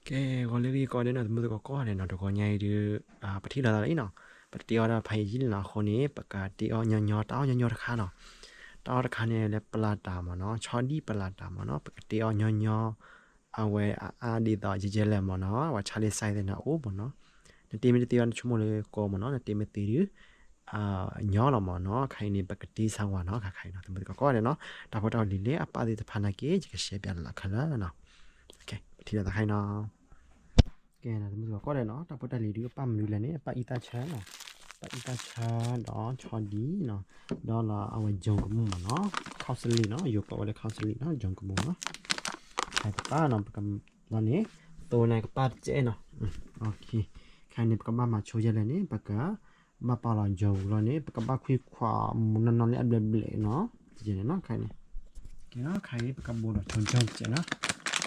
ကဲ ဂီၤလၢအဂ့ၤကိးဂၤဒဲးနီၤ သမုသကိးကိးဂၤဒဲးနီၤ, တဂီၤညါအံၤဒုး ပထံၣ်လိာ်သးလီၤအံၤနီၤ, ပတတ့အီၣ်ဒၣ်ဖးယံာ်လံနီၤ, အဃိန့ၣ် ပကတ့အီၣ်ညီညီ တၢ်အီၣ်ညီညီတခါနီၤ, တၢ်အီၣ်တခါန့ၣ် လၢပလၢ်တၢ်မ့ၢ်နီၤ, ဆီဒံၣ်ပလၢ်တၢ်မ့ၢ်နီၤ, ပကတ့အီၣ်ညီညီ အဝဲအအါဒ်သိးယဲယဲလဲၣ်မ့ၢ်နီၤ, ပှၤဆါလံာ်စဲသ့ၣ်န့ၣ်အိၣ်မ့ၢ်နီၤ, နတ့မ့ၢ်တသ့ဘၣ် နဆိကမိၣ်လၢကီမ့ၢ်နီၤ, နတ့မ့ၢ်သ့ဒုး ညီလီၤမ့ၢ်နီၤ, ခဲအံၤန့ၣ် ပကတ့စၢ်ဝဲနီၤ, ခဲအံၤနီၤ သမုသကိးကိးဂၤဒဲးနီၤ, တၢ်ဖိတၢ်လံၤလၢအပၢ်သ့ၣ်တဖၣ်နာ်က့ ယကရှဲပၠးလၢခဲလၢာ်နီၤ, ပထံၣ်လိာ်သးခဲအံၤနီၤ ကဲ သမုသကိးကိးဂၤဒဲးနီၤ, တၢ်ဖိတၢ်လံၤဒုးအပၢ်မနုၤလဲၣ်န့ၣ် အပၢ်အံသၣ်ဆၢနီၤ, ပၢ်အံသၣ်ဆၢဒီးဆီဒံၣ်နီၤ, ဒီးလီၤအဝဲ ယိၤကမူၣ်မ့ၢ်နီၤ, ခီၣ်စလံနီၤ, ယိၤကိးဝဲလၢခီၣ်စလံနီၤ, ယိၤကမူၣ်နီၤ, ခဲအံၤပပၢ်နီၤ ပကလီၤန့ၣ် သိန့ၣ်ကပၢ်တစဲးနီၤ, ခဲအံၤန့ၣ် ပကဘၣ်မၤဆိယဲလဲၣ်န့ၣ် ပကဘၣ်ပာ်လီၤယိၤလီၤန့ၣ် ပကဘၣ်ခွံခွးမူနီၢ်နီၢ်လၢအဘျဲၣ်ဘျဲၣ်နီၤ, တကဲန့ၣ်နီၤ, ခဲအံၤန့ၣ် ကဲနီၤ, ခဲအံၤပကဘိးလီၤဆိယိၤတစဲးနီၤ,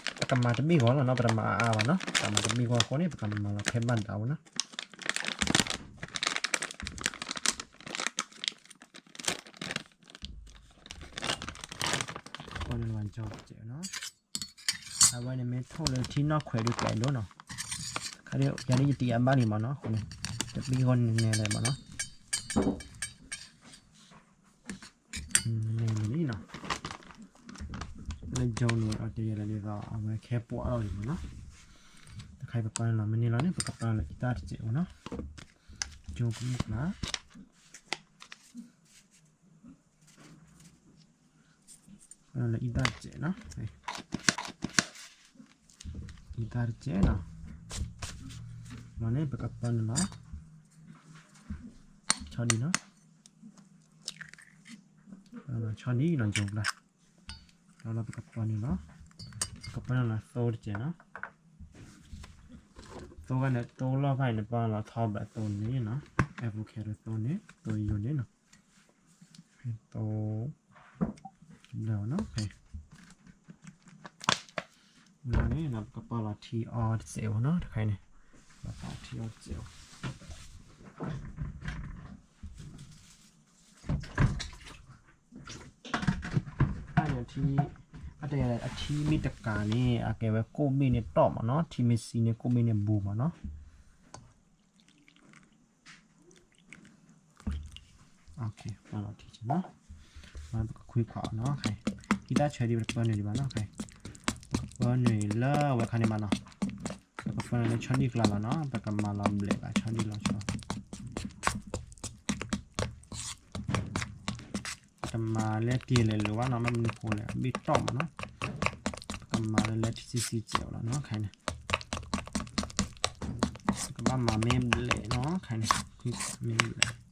ပကမၤတဘ့ၣ်ဂီၢ်လီၤနီၤ, ပတမၤအါအါဘၣ်နီၤ, ပကမၤတဘ့ၣ်ဂီၢ်အဃိန့ၣ် ပကမၤလီၤဖဲဘၣ်ဒၣ်ဝဲနီၤ ပှၤန့ၣ်လီၤကၠီတစဲးနီၤ, အဝဲန့ၣ်မ့ၢ်ထိၣ်လၢထံနီၢ်ခွဲးဒုးကဲဒိၣ်နီၤ, ခါဒုးယၤဒ်ယတံၤအဘၣ်လံမ့ၢ်နီၤ, အဃိန့ၣ် တဘ့ၣ်ဂီၢ်န့ၣ်န့ၣ်လဲၣ်မ့ၢ်နီၤ, န့ၣ်လံနီၤ, လၢယိၤန့ၣ် အတယဲလဲၣ်ဒ်သိး အဝဲခဲပှၤလီၤလံမ့ၢ်နီၤ, တခါအံၤပပာ်န့ၣ်လီၤ မ့ၢ်န့ၣ်လီၤန့ၣ် ပကပာ်လၢအံသၣ်တစဲးမ့ၢ်နီၤ, ယိၤကမူၣ်ကျါ လၢအံသၣ်တစဲးနီၤ, အံသၣ်တစဲးနီၤ, လီၤန့ၣ် ပကပာ်န့ၣ်လီၤ ဆီဒံၣ်နီၤ, ဆီဒံၣ်နီၤ ယိၤကျါ, ဒီးလီၤပကပာ်န့ၣ်လီၤ, ပကပာ်န့ၣ်လီၤသိတစဲးနီၤ, သိခါန့ၣ် သိလီၢ်ခါအံၤန့ၣ် ပာ်လီၤထီဘၣ်သိန့ၣ်နီၤ, avocado သိန့ၣ် သိယိၤန့ၣ်နီၤ သိ ဘျီနီၤ, လီၤန့ၣ် ပကပာ်လီၤထံအီတစဲးအီၤနီၤ, တခါအံၤန့ၣ် ပကပာ်ထံအီတစဲးအီၤ, အန့ၣ် အထံမ့ၢ်တကးန့ၣ် အကဲဝဲကိၣ်ဘ့ၣ်န့ၣ်တီၢ်မ့ၢ်နီၤ, ထံမ့ၢ်ဆံးန့ၣ် ကိၣ်ဘ့ၣ်န့ၣ်ဘူးမ့ၢ်နီၤ ပာ်လီၤထံနီၤ, ပကခွံခွးအီၤနီၤ, အံသၣ်ဆၢဒံး ပတပာ်နုာ်ဒံးဘၣ်နီၤ, ပကပာ်နုာ်လၢအဝဲခါန့ၣ်ဘၣ်နီၤ, ပကပာ်နုာ်လၢဆီဒံၣ်ကျါလီၤနီၤ, ပကမၤလီၤဘျဲးဘၣ်ဆီဒံၣ်လီၤဆီ ပတမၤလၢတ့ၢ်လဲၤလိၤဘၣ်နီၤ, မ့ၢ်မနုၤဃိလဲၣ် အဘ့ၣ်တီၢ်မ့ၢ်နီၤ, ပကမၤလၢလၢထံဆံးဆံးစဲးအီၤလီၤနီၤ, ခဲအံၤန့ၣ် ပကဘၣ်မၤမ့ၢ်ဘျဲးနီၤ, ခဲအံၤန့ၣ် မ့ၢ်ဘျဲး မၤဘျဲးဘၣ်နီၤ, ခဲ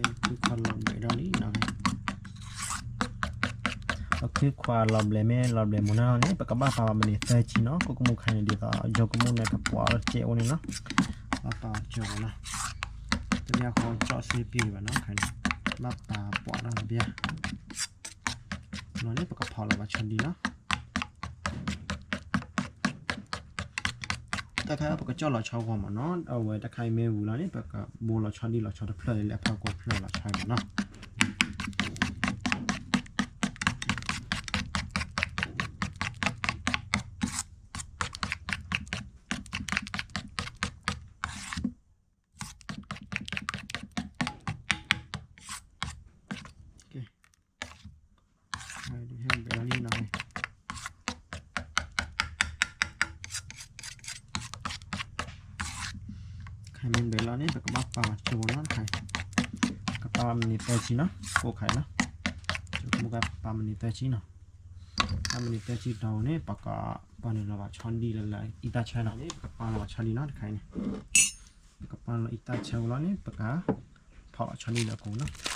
ခွံခွါလီၤဘျဲးဒီးလံနီၤ, ပခွံခွါလီၤဘျဲးမ့ၢ်လီၤဘျဲးမူနီၤန့ၣ် ပကဘၣ်ပာ်ဘၣ်မနုၤသၢဆံနီၤ, ကိၣ်ကမူၣ်ခါန့ၣ်ဒ်သိး ယိၤကမူၣ်န့ၣ် ကပှဲၤအီၤတစဲးအိၣ်န့ၣ်နီၤ, ဘၣ်ပာ်အီၤတစဲးဘၣ်နီၤ, တဘၣ်ဃီကၠီၣ်စ့ပံၤဘၣ်နီၤ, ခါန့ၣ် ဘၣ်ပာ်ပှဲၤနီၤတဘၣ်, လီၤန့ၣ် ပကဖီၣ်လီၤဘၣ်ဆီဒံၣ်နီၤ. တၢ်ခါပကကၠီၣ်လီၤဆီဂီၢ်မးနီၤ, အဝဲတၢ်ခါအံၤမ့ၢ်ဝံၤလီၤန့ၣ် ပကဘိလီၤဆီဒံၣ်လီၤဆီတဖျၢၣ်လၢအဖီခိၣ်ဖျၢၣ်လီၤဆီမးနီၤ. ခဲအံၤမ့ၢ်ဘဲလီၤန့ၣ် ပကဘၣ်ပာ်လီၤဆိနီၤ, တခါအံၤ ကပာ်လီၤမံးနံးသၢဆံနီၤ, ကိးခါအံၤနီၤ, ပာ်မံးနံးသၢဆံနီၤ, ပာ်မံးနံးသၢဆံတီၤန့ၣ် ပကပာ်န့ၢ်လီၤဘၣ်ဆီဒံၣ်လၢ လၢအံသၣ်ဆၢနီၤ, ပကပာ်လီၤဆီဒံၣ်နီၤ, တခါအံၤန့ၣ် ပကပာ်လီၤအံသၣ်ဆၢဝံၤလီၤန့ၣ် ပကဖီၣ်လီၤဆီဒံၣ်လၢအကိာ်နီၤ.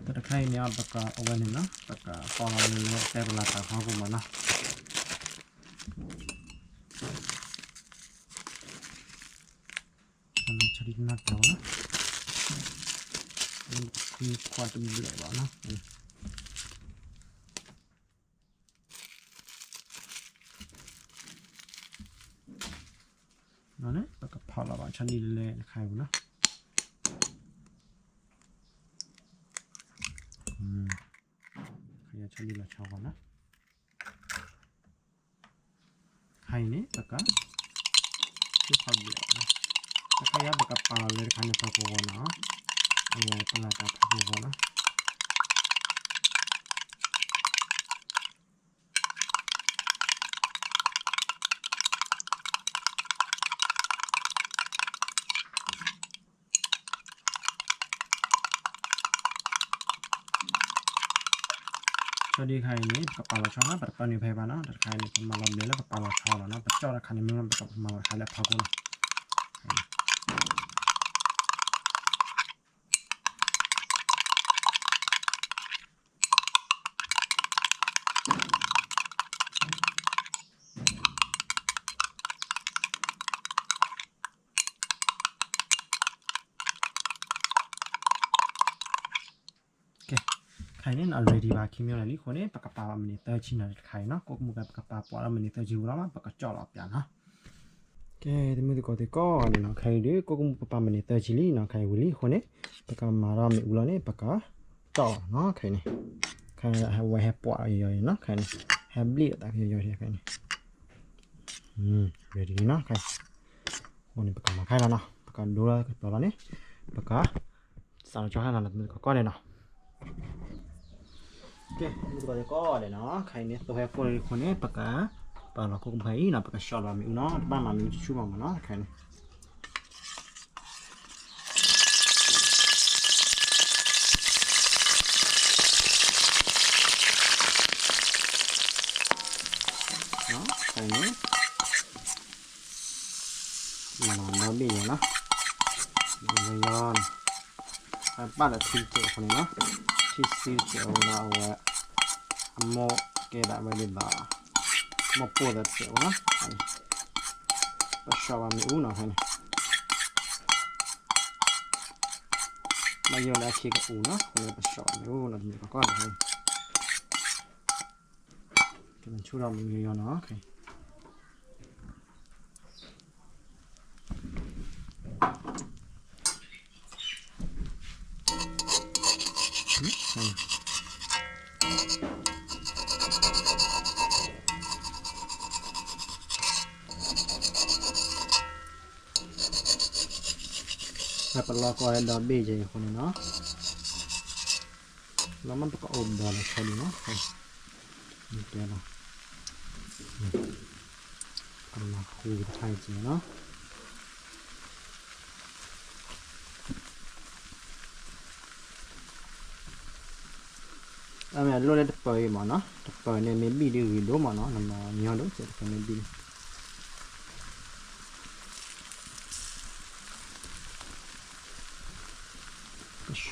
တၢ်တခါအံၤန့ၣ် ပကအဝဲန့ၣ်နီၤ, ပကပာ်လီၤလၢလၢတဲပလၢတၢ်ဖီခိၣ်မးနီၤ. ဆီဒံၣ်တနီၤတီၤနီၤ, ခွါတဘျဲၣ်ဘၣ်နီၤ. န့ၣ် ပကဖီၣ်လီၤဘၣ်ဆီဒံၣ်လၢလၢတခါအံၤပူၤနီၤ. ဆီဒံၣ်လီၤဆီဂီၢ်နီၤ. ခါအံၤန့ၣ် ပက ဆူခီဘျဲၣ်နီၤ, တခါအံၤပကပာ်လီၤလၢတခါန့ၣ်ဖီခိၣ်ဂီၢ်နီၤ, အဝဲပလၢတၢ်ဖီခိၣ်ဂီၢ်နီၤ. ဆီဒံၣ်တခါအံၤန့ၣ် ပကပာ်လီၤဆီနီၤ, ပတပာ်န့ၢ်ဖဲဘၣ်နီၤ, တၢ်တခါအံၤန့ၣ် ပမၤလီၤဘျဲၣ်လၢပပာ်လီၤဆီလီၤနီၤ, ပကၠီၣ်တၢ်တခါန့ၣ်မ့ၢ် ပကမၤလီၤတခါလၢအဖီခိၣ်နီၤ. ခဲအံၤန့ၣ် ready ဘၣ်ခံမံၤလံအဃိန့ၣ် ပကပာ်လီၤမံးနံးသၢဆံနီၤ, တခါအံၤနီၤ, ကိးမုၢ်ကဲ ပကပာ်ပှၤလီၤမံးနံးသၢဆံဝံၤလီၤ ပကကၠီၣ်လီၤပျးနီၤ. ကဲ တမုၢ်သကိးသ့ၣ်ကိးဂၤဒဲးနီၤ, ခဲအံၤဒုး ကိးမုၢ်ပပာ်မံးနံးသၢဆံလံနီၤ, ခဲအံၤဝံၤလံအဃိန့ၣ် ပကမၤထီၣ်မ့ၣ်အူလီၤန့ၣ် ပကကၠီၣ်လီၤနီၤ, ခဲအံၤန့ၣ် ခဲအံၤဝဲဟဲပှၤယီၤယီၤနီၤ, ခဲအံၤန့ၣ် ဟဲဘျံၣ်အသးယီၤယီၤခဲအံၤန့ၣ် ready နီၤ, ခဲအံၤ အဃိန့ၣ် ပကမၤခဲလီၤနီၤ, ပကဒိလီၤကပီၤလီၤန့ၣ် ပက စးထီၣ်ကၠီၣ်ဟဲနီၤ တမုၢ်သကိးကိးဂၤဒဲးနီၤ. ကဲ တမုၢ်သကိးသ့ၣ်ကိးဂၤဒဲးနီၤ, ခဲအံၤန့ၣ် သိဟဲကိၢ်လံအဃိန့ၣ် ပက ပာ်လီၤကိးကပၤအံၤနီၤ, ပကဆှီလီၤမ့ၣ်အူနီၤ, တဘၣ်မၤမ့ၣ်အူတဆူၣ်ဘၣ်မးနီၤ, ခဲအံၤန့ၣ် ခဲအံၤန့ၣ် မၤလီၤဒီဘ့ၣ်ယဲနီၤ, မၤလီၤယီၤနီၤ, အပၣ်ဒီးထံတစဲးအဃိန့ၣ်နီၤ, ထံဆံတစဲးအဃိဒီးအဝဲ အမိၢ်ကဲဒၣ်ဝဲဒ်သိး မိၢ်ပိၢ်သးတစဲးအဃိနီၤ, ပဆှီဘၣ်မ့ၣ်အူနီၤ, ခဲအံၤန့ၣ် ဘၣ်ယိၣ်လၢအခံကအူနီၤ, အဃိန့ၣ် ပဆှီဘၣ်မ့ၣ်အူနီၤ, တမုၢ်သကိးကိးဂၤဒဲး ကဆူၣ်ဒီးမ့ၣ်အူယီၤနီၤ, ခဲအံၤ ပလီၢ်ကီၢ်ဒီဘ့ၣ်ယဲအဃိန့ၣ်နီၤ, လီၤမ့ၢ်ပကအိၣ်ဘီလီၤဆီဒံးနီၤ, တဲလီၤ ပလီၢ်ဃုတခါအံၤနီၤ, အမ့ၢ်အလိၣ်လၢတပၢၤအံၤမးနီၤ, တပၢၤန့ၣ်မ့ၢ်ဘံၣ်ဒ်ဂ့ၤဒိၣ်မးနီၤ, နမၤညီဒိၣ်စဲး တပၢၤမ့ၢ်ဘံၣ် ပဆှီ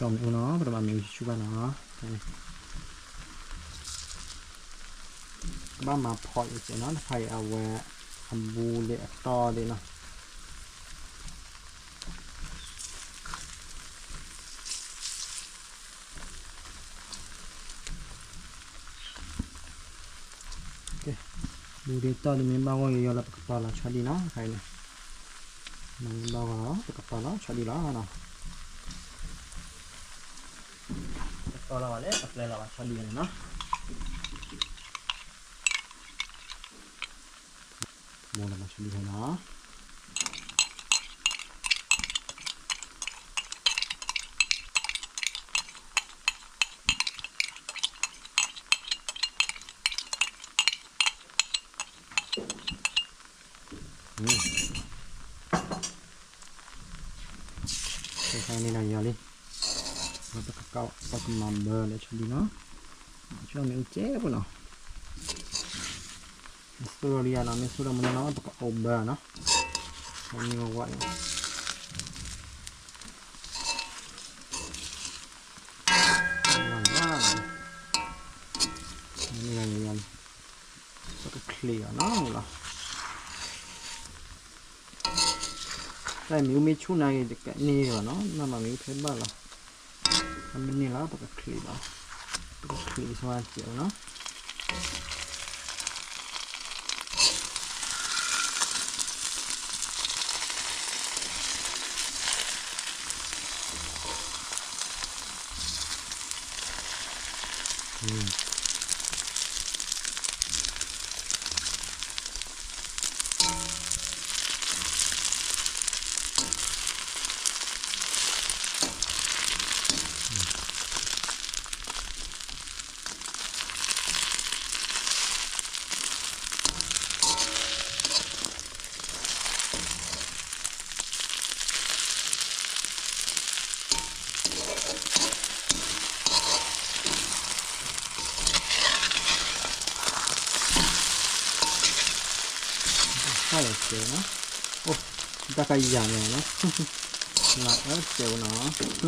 မ့ၣ်အူနီၤ, ပတဘၣ်မ့ၣ်အူဆူၣ်ဘၣ်နီၤ, ကဘၣ်မၤဖီၣ်အံၤစဲးနီၤ, တခါအံၤအဝဲ အဘူးဒံးအတီဒံးနီၤ. ပူၤဒ်တီၢ်ဒ်မ့ၢ်ဘၣ်ဂီၢ်ယိယိလၢပကပာ်လီၤဆီဒံၣ်နီၤ, ခဲအံၤန့ၣ်, မ့ၢ်ဘၣ်ဂီၢ်လီၤ ပကပာ်လီၤဆီဒံၣ်လီၤနီၤ, ပတီၢ်လီၤဘၣ်လၢပပျဲလီၤဘၣ်ဆီဒံၣ်န့ၣ်နီၤ, ဘိလီၤဘၣ်ဆီဒံၣ်နီၤ. ခဲအံၤန့ၣ်ဒီးယၤလံ, ပကကီပကမၤဘၢလၢဆီဒံၣ်နီၤ, ဆီမ့ၣ်အူကဲဖိနီၤ, မ့ၢ်ဆိၣ်ဒီးလံယၤနီၤ, မ့ၢ်ဆိၣ်ဒီးမနုၤနီၤ ပကအိၣ်ဘၢနီၤ, မ့ၢ်ဝဲအံၤ ပကချ့းအီၤနီၤလီၤ, တၢ်မ့ၣ်အူမ့ၢ်ဆူၣ်နၤဂ့ၤ တကန့ၢ်ဘၣ်နီၤ, နမၤမ့ၣ်အူဖဲဘၣ်လီၤ, အမ့ၢ်န့ၢ်လီၤ ပကချ့းလီၤ, ပကချ့းဆိဝဲစဲးအီၤနီၤ. တၢ်ကယၤန့ၣ်နီၤ, လၢအၢစဲးဝဲနီၤ. မၤန့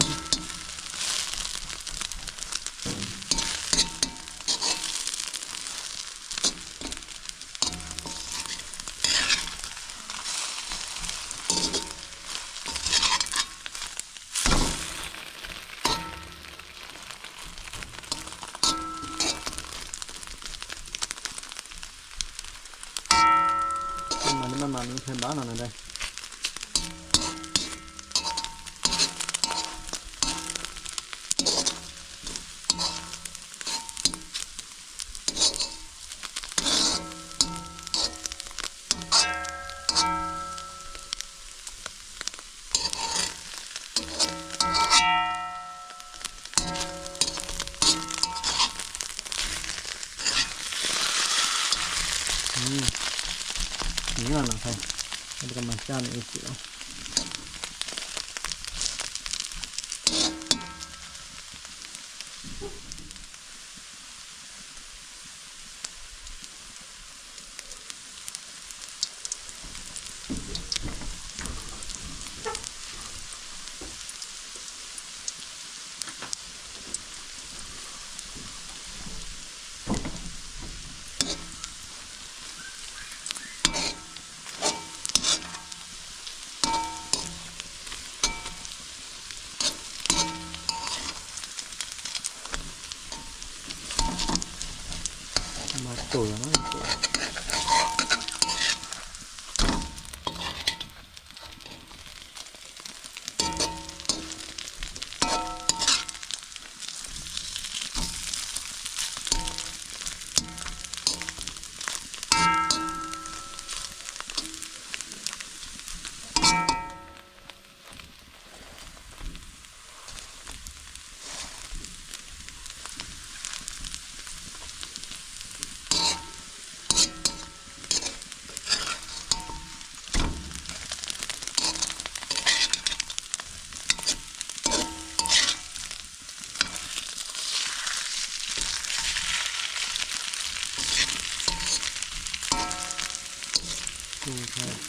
ၢ်မၤမၤမ့ၢ်ဖဲဘၣ်နီၤနဒဲး. မ့ၢ်လီၤနီၤ, ပကမၤစၢ်န့ၣ်အံၤစံးလီၤ. မၤတိၢ်ယၤနီၤ.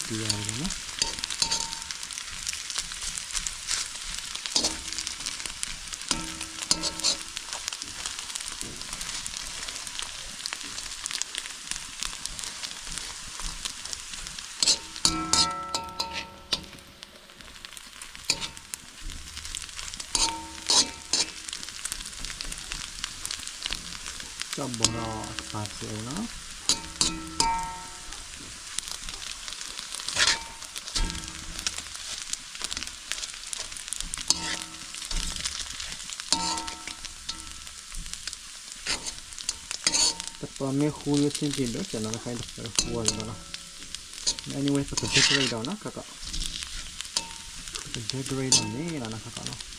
ကၠီၣ်ဘီဒီးအကပၤစဲးအံၤနီၤ. ပှၤမ့ၢ်ဃူလၢဆ့ၣ်က့ၤဒိၣ်စဲးနီၤ တခါအံၤတဃူအီၤဒံးဘၣ်နီၤ, အန့ၣ်ဝဲပက decorate ဒီးနီၤ ခီကီး, ပက decorate ဒီးန့ၣ်လီၤနီၤ ခီကီးနီၤ.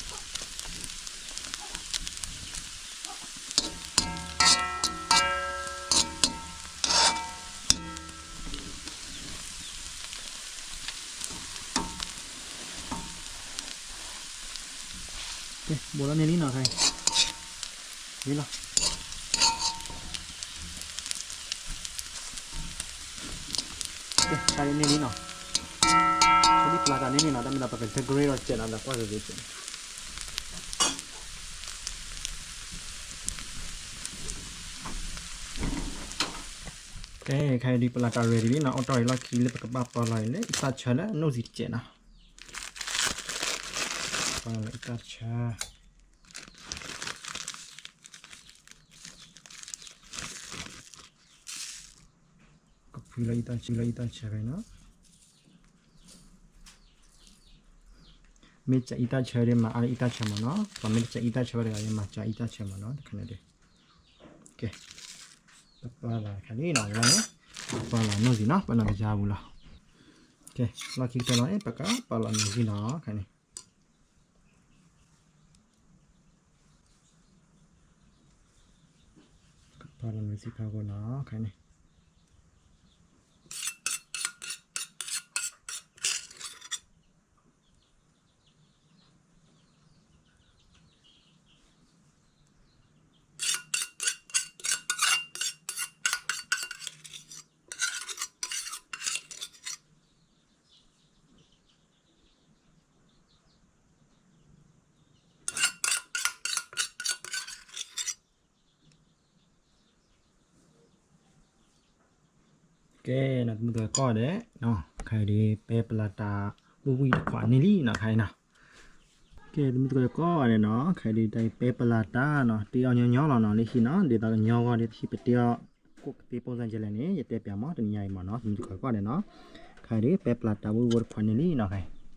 ကဲ ဘိးလီၤန့ၢ်လံနီၤ ခါအံၤ, လံလီၤ. ကဲ ခါအံၤန့ၢ်လံနီၤ, ခါဒ်ပျၢ်တၢ်န့ၢ်လံနီၤ တၢ်မ့ၢ်ဒီးပက decorate ဒီးစဲးနီၤ ဒီးကွၢ်က့ၤစဲးနီၤ. ကဲ ခါအံၤဒ်ပျၢ်တၢ် ready လံနီၤ အိၣ်တ့ၢ်အံၤလီၢ်ခံလၢပကဘၣ်ပာ်လီၤအံၤ လၢအံသၣ်ဆၢလၢအနိၣ်စံတစဲးနီၤ, ပာ်လီၤအံသၣ်ဆၢ ကဖှံလီၤအံသၣ်ဆၢ လီၤအံသၣ်ဆၢဖဲနီၤ, မ့ၢ်စဲးအံသၣ်ဆၢဒီး မၤအါအံသၣ်ဆၢမးနီၤ, ပှၤမ့ၢ်တစဲးအံသၣ်ဆၢဘၣ်တဂၤဒီး မၤစၢအံသၣ်ဆၢမးနီၤ တခါန့ၣ်ဒီး, ကဲ ပပာ်လီၤခါလံနီၤ ဝဲန့ၣ်, ပပာ်လီၤနိၣ်စံနီၤ ပနီၢ်ကစၢ်ပူၤလီၤ. ကဲ လီၢ်ခံကတၢၢ်လီၤန့ၣ် ပကပာ်လီၤနိၣ်စံနီၤ ခါန့ၣ် ကပာ်လီၤနိၣ်စံဖးဂီၢ်နီၤ ခါန့ၣ်. ကဲ နီၤ တမုၢ်တကိးဒဲးနီၤ ခါအံၤဒ် ပဲပလၤတၢ်ဝံၣ်ဝံၣ်တခွးန့ၢ်လံနီၤ ခါအံၤနီၤ. ကဲ တမုၢ်တကိးဒဲးနီၤ ခါအံၤဒ် တၢ်အံၤပဲပလၤတၢ်နီၤ တ့အီၣ်ညီညီလီၤနီၤ လၢဟံၣ်နီၤ ဒ်သိးကညီဂီၢ်ဒ် ဟံၣ်ပတ့အီၣ် ကိၣ်ကသ့ဖိစၢ်ကလဲၣ်န့ၣ် ယတဲပၠးမး တနံၤညါအံၤမးနီၤ တမုၢ်တကိးဒဲးနီၤ ခါအံၤဒ် ပဲပလၤတၢ်ဝံၣ်ဝံၣ်တခွးန့ၢ်လံနီၤ ခါအံၤ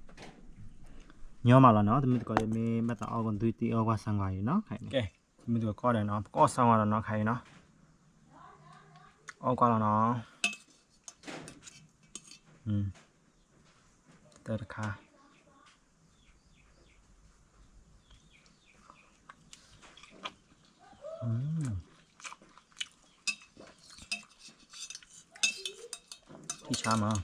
ညီမးလီၤနီၤ တမုၢ်တကိးဒဲး မ့ၢ်ဘၣ်သးအီၣ်ကဒုတ့အီၣ်ကွၢ်စၣ်ကွၢ်အံၤနီၤ ခါအံၤ ကဲ တမုၢ်တကိးဒဲးနီၤ ပကအီၣ်စၣ်ကွၢ်လီၤနီၤ ခါအံၤနီၤ အီၣ်ကွၢ်လီၤနီၤ တၢ်တခါ ထံဆါမး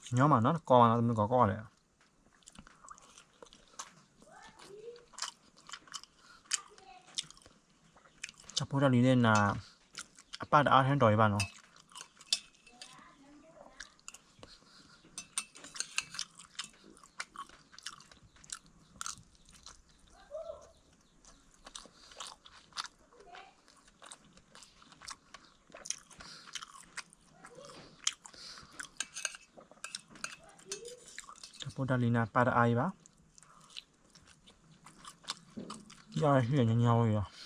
ညီမးနီၤ တကိးဘၣ်နီၤ တမုၢ်တကိးဒဲး တၢ်ဖိတၢ်လံၤသ့ၣ်နၤ အပၢ်တအါထဲတီၤအံၤဘၣ်နီၤ တၢ်ဖိတၢ်လံၤန့ၣ် ပၢ်တအါအံၤဘၣ် ယဟံၣ်ညီညီဝဲလီၤ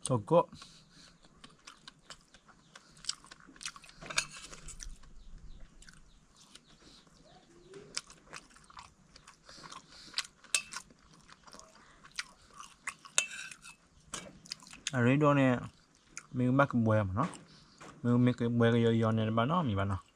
တကိး အရ့ဒိၣ်န့ၣ် မ့ၢ်ဘၣ်ကဘှဲမးနီၤ, မ့ၢ်မ့ၢ်ကဘှဲကယီယီန့ၣ် တဘၣ်နီတမံၤဘၣ်နီၤ.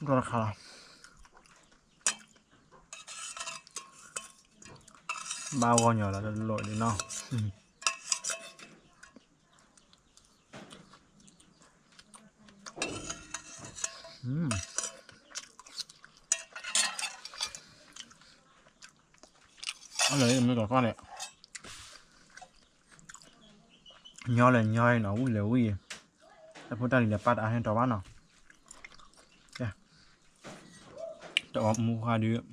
ဒီးတခါလီၤ, ဘၣ်ဂီၢ်ညီလီၤတလိၣ်ဒ်နီၤ. အလၢမ့ၢ်ကီၢ်ကီၢ်န့ၣ် ညီလၢညီအံၤနီၤ, ဝံၣ်လၢဝံၣ်အံၤ, တၢ်ဖိတၢ်လံၤလၢပၢ်တအါန့ၢ်တီဘၣ်နီၤ. တအီမူဃါဒုး,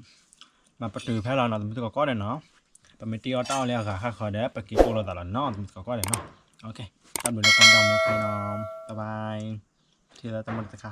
မၤပတုာ်ဖဲလီၤနီၤ သမုသကိးကီၢ်ဒဲးနီၤ. ပမ့ၢ်တ့အီၣ်တၢ်အီၣ်လၢအဂၤဃၣ်ဃၢၤဒီး ပက့ၤတိၢ်လိာ်သးလီၤနီၤ သမုသကိးကီၢ်ဒဲးနီၤ. တၢ်ဘျုးလၢပှၤဒိကနၣ်ခဲအံၤနီၤ, bye bye, ထံၣ်လၢတၢ်မုာ်တခါ.